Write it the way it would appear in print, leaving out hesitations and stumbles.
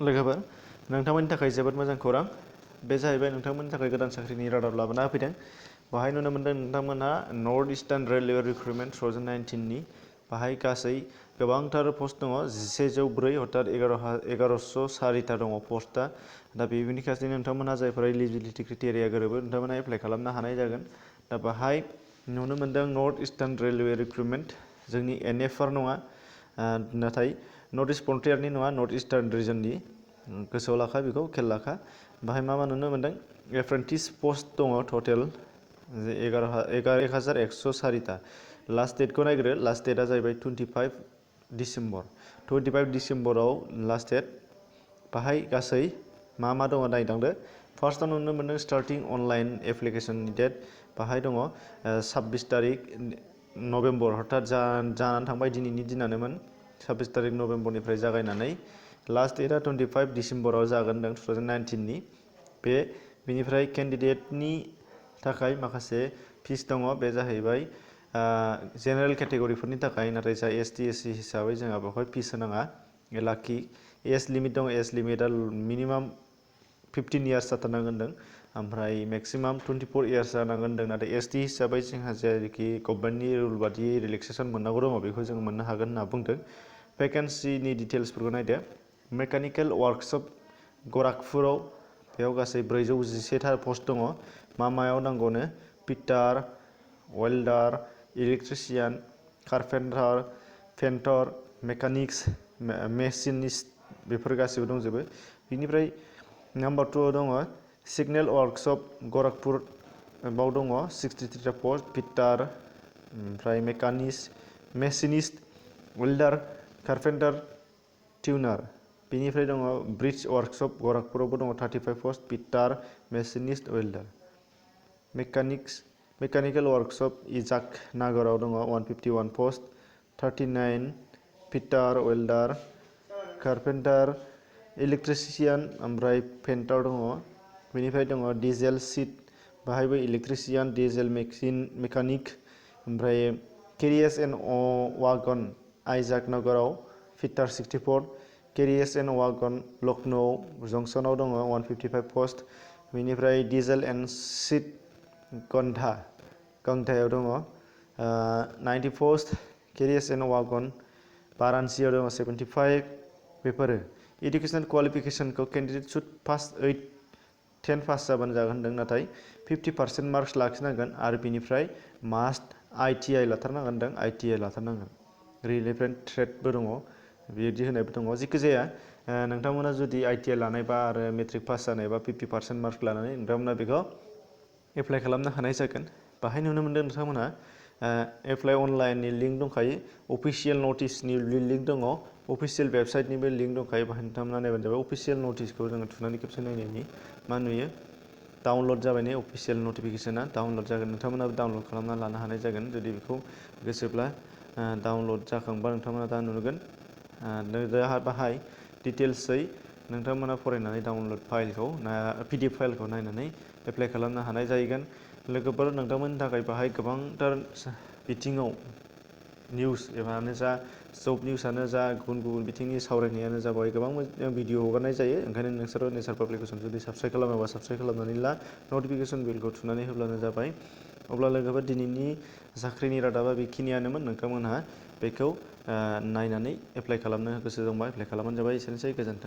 लोगोफोर नोंथांमोननि थाखाय जोबोद मोजां खौरां बे जाहैबाय नोंथांमोननि थाखाय गोदान साख्रिनि रादाब लाबोना होफैदों बाहाय नुनो मोनदों नोंथांमोनहा नर्थ इस्टार्न रेलवे रिक्रुटमेन्ट 2019 नि बाहाय गासै गोबांथार पस्ट दङ 1104 अर्थात 1104टा दङ पस्टआ दा बेनिखायनो नोंथांमोनहा जायफोरा एलिजिबिलिटि क्राइटेरिया गोरोबो नोंथांमोनहा एप्लाइ खालामनो हानाय जागोन दा बाहाय नुनो मोनदों नर्थ इस्टार्न रेलवे रिक्रुटमेन्ट जोंनि एनएफआर नङा नाथाय नर्थ इस्ट फ्रन्टियारनि नङा नर्थ इस्टार्न रिजननि गोसोआव लाखा बेखौ खेल लाखा बाहाय मा नुनो मोनदों एप्रेन्टिस पस्ट दङ टटेल 1104टा लास्ट डेटखौ नायग्रो लास्ट डेटआ जाहैबाय 25 डिसेम्बर 25 डिसेम्बराव लास्ट डेट बाहाय गासै मा दङ नायदांदो फार्स्टआव नुनो मोनदों स्टार्टिं अनलाइन एप्लिकेशननि डेट बाहाय दङ 26 तारिख नभेम्बर अर्थात जानानै थांबाय दिनैनि दिनानोमोन 26 तारिख नभेम्बरनिफ्राय जागायनानै लास्ट डेटआ 25 डिसेम्बराव जागोन 2019 नि बेनिफ्राय केन्डिडेटनि थाखाय माखासे फिस दङ बे जाहैबाय जेनेरेल केटेगरिफोरनि थाखाय नाथाय जा एसटी एससी हिसाबै जोंहा बेवहाय फिस होनाङा लाखि एज लिमिट दं एज लिमिटआ मिनिमाम 15 इयार्स जाथारनांगोन होनदों ओमफ्राय मेक्सिमाम 24 इयार्स जानांगोन होनदों नाथाय एसटी हिसाबै जोंहा जेरैखि गभर्नमेन्टनि रुल बादि रिलेक्सेसन मोननांगौ दङ बेखौ जों मोननो हागोन होनना बुंदों भेकेन्सिनि डिटेल्सफोरखौ नायदो मेकानिकेल वार्कशप गराखपुराव बेयाव गासै 411टा पस्ट दङ मायाव नांगौनो फिटार वेल्डार इलेक्ट्रिशियान कारपेन्टार पेन्टर मेकानिक्स मेसिनिस्ट बेफोर गासिबो दंजोबो बिनिफ्राय नम्बर 2 आव दङ सिगनेल वार्कशप गराखपुर बाव दङ 63टा पस्ट फिटार ओमफ्राय मेसिनिस्ट वेल्डार कारपेन्टार टिउनार बेनिफ्राय दङ ब्रिज वार्कशप गराखपुरावबो दङ 35 post fitter मेसिनिस्ट वेल्डार mechanical workshop Ijak नागराव दङ 151 पस्ट 39 फिटार वेल्डार कारपेन्टार इलेक्ट्रिशियान ओमफ्राय पेन्टार दङ बेनिफ्राय दङ डिजेल सीट बाहायबो इलेक्ट्रिशियान डिजेल मेकानिक ओमफ्राय केरियार्स एन्ड वागन आइजाक नगराव fitter 64 carriers and wagon Lucknow जंक्शनाव दङ 155 पस्ट बेनिफ्राय डिजेल एन्ड सीट गंधायाव दङ 90 पस्ट केरियार्स एन्ड वागन वाराणसियाव दङ 75 बेफोरो एडुकेशनल क्वालिफिकेशनखौ केन्डिडेट शुड पास 10 पास जाबानो जागोन होनदों नाथाय 50% मार्क्स लाखिनांगोन आरो बिनिफ्राय मास्ट ITI लाथारनांगोन होनदों ITI लाथारनांगोन रिलेभेन्ट ट्रेडबो दङ बिदि होनायबो दङ जिखि जाया नोंथांमोना जुदि ITI लानायबा आरो मेट्रिक पास जानायबा 50% मार्क्स लानानै नोंथांमोना बेखौ एप्लाइ खालामनो हानाय जागोन बाहाय नुनो मोनदों नोंथांमोना एप्लाइ अनलाइननि लिंक दंखायो अफिसियेल नटिसनि लिंक दङ अफिसियेल वेबसाइटनिबो लिंक दंखायो बाहाय नोंथांमोना नायबानो जाबाय अफिसियेल नटिसखौ जोङो थुनानै खेबसे नायनायनि मा नुयो डाउनलड जाबाय ने अफिसियेल नटिफिकेशना डाउनलड जागोन नोंथांमोनाबो डाउनलड खालामना लानो हानाय जागोन जुदि बेखौ गोसोब्ला डाउनलड जाखांबा नोंथांमोना दा नुगोन बाहाय डिटेल्सै नोंथांमोना फरायनानै डाउनलड फाइलखौ PDF फाइलखौ नायनानै एप्लाइ खालामनो हानाय जाहैगोन लोगोफोर नोंथांमोननि थाखाय बाहाय गोबांथार बिथिङाव निउस एबानो जा जब निउसआनो जा गुबुन बिथिंनि सावरायनायानो जाबाय गोबां भिडिअ हगारनाय जायो ओंखायनो नोंसोरो नेचार पाब्लिकेसन जुदि साबस्क्राइब खालामाबा साबस्क्राइब खालामनानै ला नटिफिकेसन बेलखौ थुनानै होब्लानो जाबाय अब्ला लोगोफोर दिनैनि साख्रिनि रादाबा बेखिनियानोमोन नोंथांमोनहा बेखौ नायनानै एप्लाइ खालामनो गोसो दंबा एप्लाइ खालामबानो जाबाय एसेनोसै गोजोन्थों।